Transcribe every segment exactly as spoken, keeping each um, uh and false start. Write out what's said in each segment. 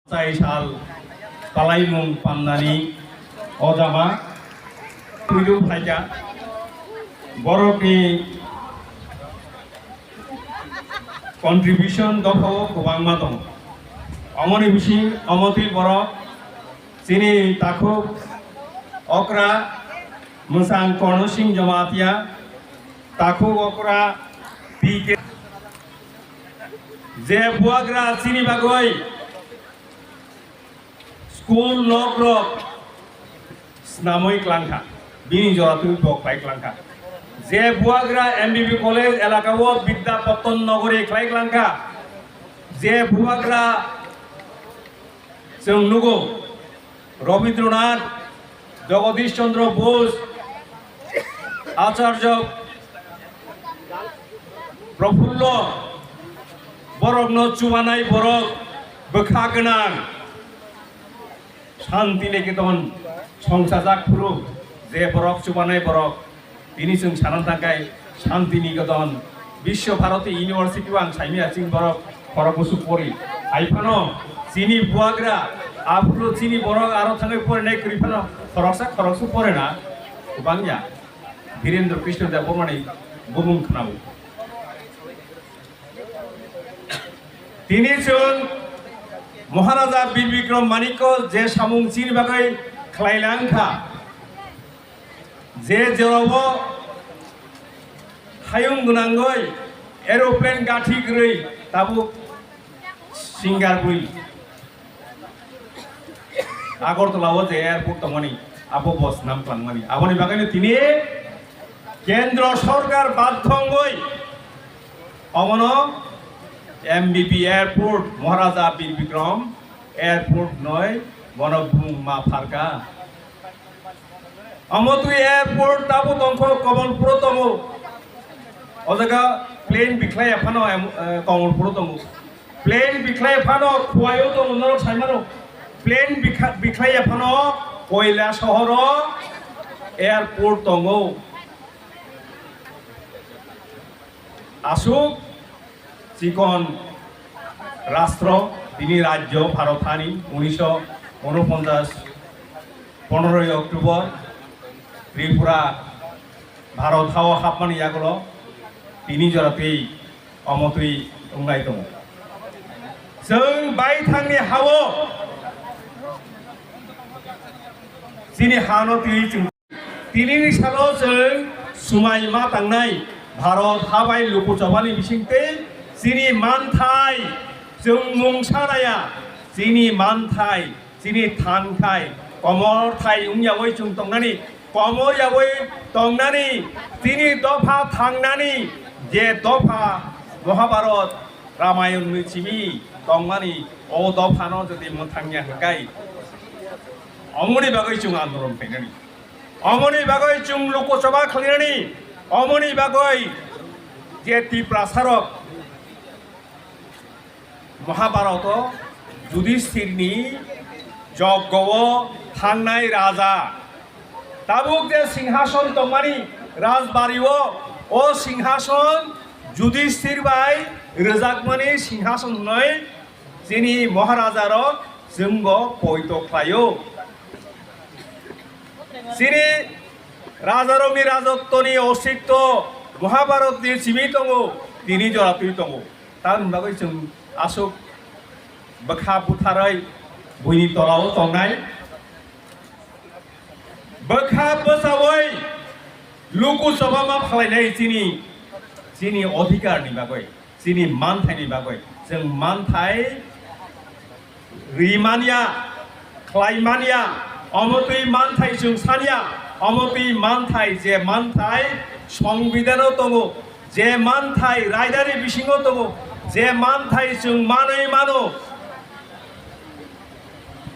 Chai sal palaimung pannani ojama puilu phaikha. Borokni contribution dophao kwbangma tongo. Omoni bising omotwi borok chini takhuk okra mwsang Korno Singh Jamatia, takhuk okra P K, je buagra chini bagwi school nok rok snamwi klangkha, bini jora twi bo khlai klangkha. Je buagra M B B college elaka o Bidya Patton Nogori khlai klangkha, je buagra chwng nugo Rabindranath, Jagadish Chandra Bose, Acharya Prafullo, borokno chubanai borok bwkha gwnang, Shanti Niketan songsajak phuru, je borok chubanai borok, tini chwng sana thangkai Shanti Niketan, Biswa Bharati University o ang saimaya chini borok khorok bwswk pori. Hai phano chini buagra, aphuru chini borok aro thangwi porinai kwrwi phano khoroksa khoroksa porina kwbangya. Birendra Krishna Debbarmani bumung khwnao. Tini chwng Maharaja Bir Bikram Manikya je samung chini bagwi khlai lang kha, je jorao hayung gwnangwi aeroplane gathi kwrwi tabuk Singapore Agartala o je airport tongmani, abo bo snam klangmani. Aboni bagwino tini Kendra Sorkar badhongwi omono M B B airport, Maharaja Bir Bikram airport noi bono bung ma pharka. Omo twi airport tabo tongkho Kamalpuro tongo. O jaga plane bikhlai phano em, eh, Kamalpuro tongo. Plane bikhlai phano Khowai o tongo, norok sai mano. Plane bikha-, bikhlai phano Koila sohoro airport tongo. Aswk chikon rastro, tini rajyo Bharot hani unisho unoponchas, ponoroi October Tripura Bharot hao hapmani yagulo tini jora twi omo twi wngnai tongo. Chwng baithangni hao chini hano twi chwng Tinini salo chwng swmai ma tangnai Bharat habai Lok Sabhani bisingtwi chini manthai chwng mungsa naya, chini manthai, chini thanthai komor thai wngyawi chwng tongnani, komor yawi tongnani, chini dopha thangnani je dopha Mahabharat Ramayonni simi tongmani o dophano jodi mwthangya hwnkhe omoni bagwi chwng andolon khainani. Omoni bagwi chwng Lok Sabha khlainani, omoni bagwi je Tiprasarok Mahabharato Yudhishthirni joggo-o thangnai raja, tabuk je singhason tongmani rajbari-o, o singhason Yudhishthir bai rwjakmani singhason hwnwi chini Maharajarok chwngbo poito khlaio. Chini rajarokni rajottoni ostitto Mahabharatni simi tongo, tini jora twi tongo. Tamoni bagwi chwng aswk bwkha butharwi buini tolao tongnai. Bwkha bwchaui Lok Sabha ma phlainai chini, chini odhikarni bagwi, chini manthaini bagwi. Chwng manthai rimanya, khlaimanya, omo twi manthai chwng sanya, omo twi manthai je manthai Songbidhano tongo, je manthai raidani bisingo tongo, je manthai chwng manwi mano,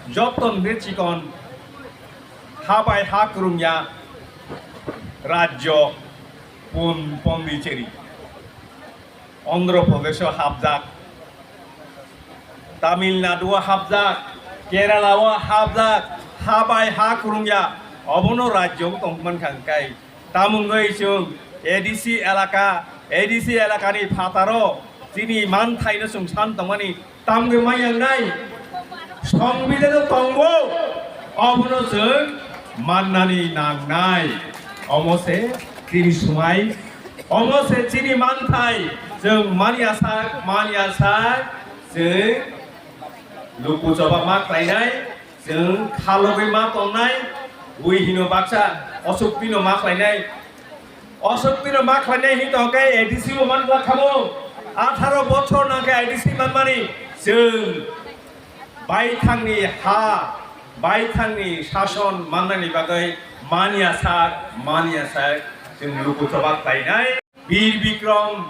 joto hwnkhe chikon ha bai ha kwrwngya rajyo Pon-, Pondicherry, Andhra Pradesh-o hapjak, Tamil Nadu-o hapjak, Kerala-o hapjak, ha bai ha kwrwngya, obono rajyo tong mankha hwnkhe. Tamungwi chwng A D C elaka, A D C elakani phataro chini manthaino chwng san tongmani, tamungwi maya wngnai Songbidhano tongo, obono chwng mannani nangnai. Omo se chini swmai, omo se chini manthai. Chwng mani asa, mani asa chwng luku choba ma khlainai, chwng khalogwi ma tongnai, bui hino baksa osuktino ma khlainai. Osuktino ma khlainai hin tongkhe A D C bo man glak khamo. Atharo bochor nangkhe A D C manmani chwng baithangni ha, baithangni sason mannani bagwi mani asa, mani asa chwng luku choba khlainai. Bir Bikram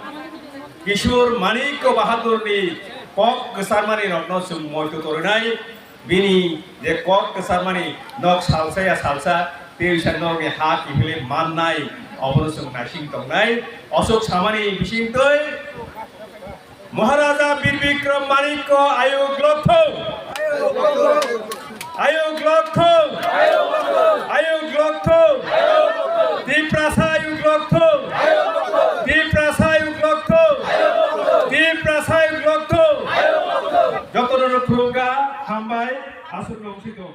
Kishore Manikya Bahadurni kok kwcharmani rokno chwng moito torinai. Bini je kok kwcharmani nok salsa ya salsa, tei wisa nokni ha kiphilwi mannai, obono chwng naising tongnai. Osok samani bisingtwi Maharaja Bir Bikram Manikya ayuk lokthung. Ayuk lokthung. Ayuk lokthung. Tiprasa ayuk lokthung. Tiprasa ayuk lokthung. Tiprasa ayuk lokthung. Jotono khulumkha, hambai, aswk rok si tong.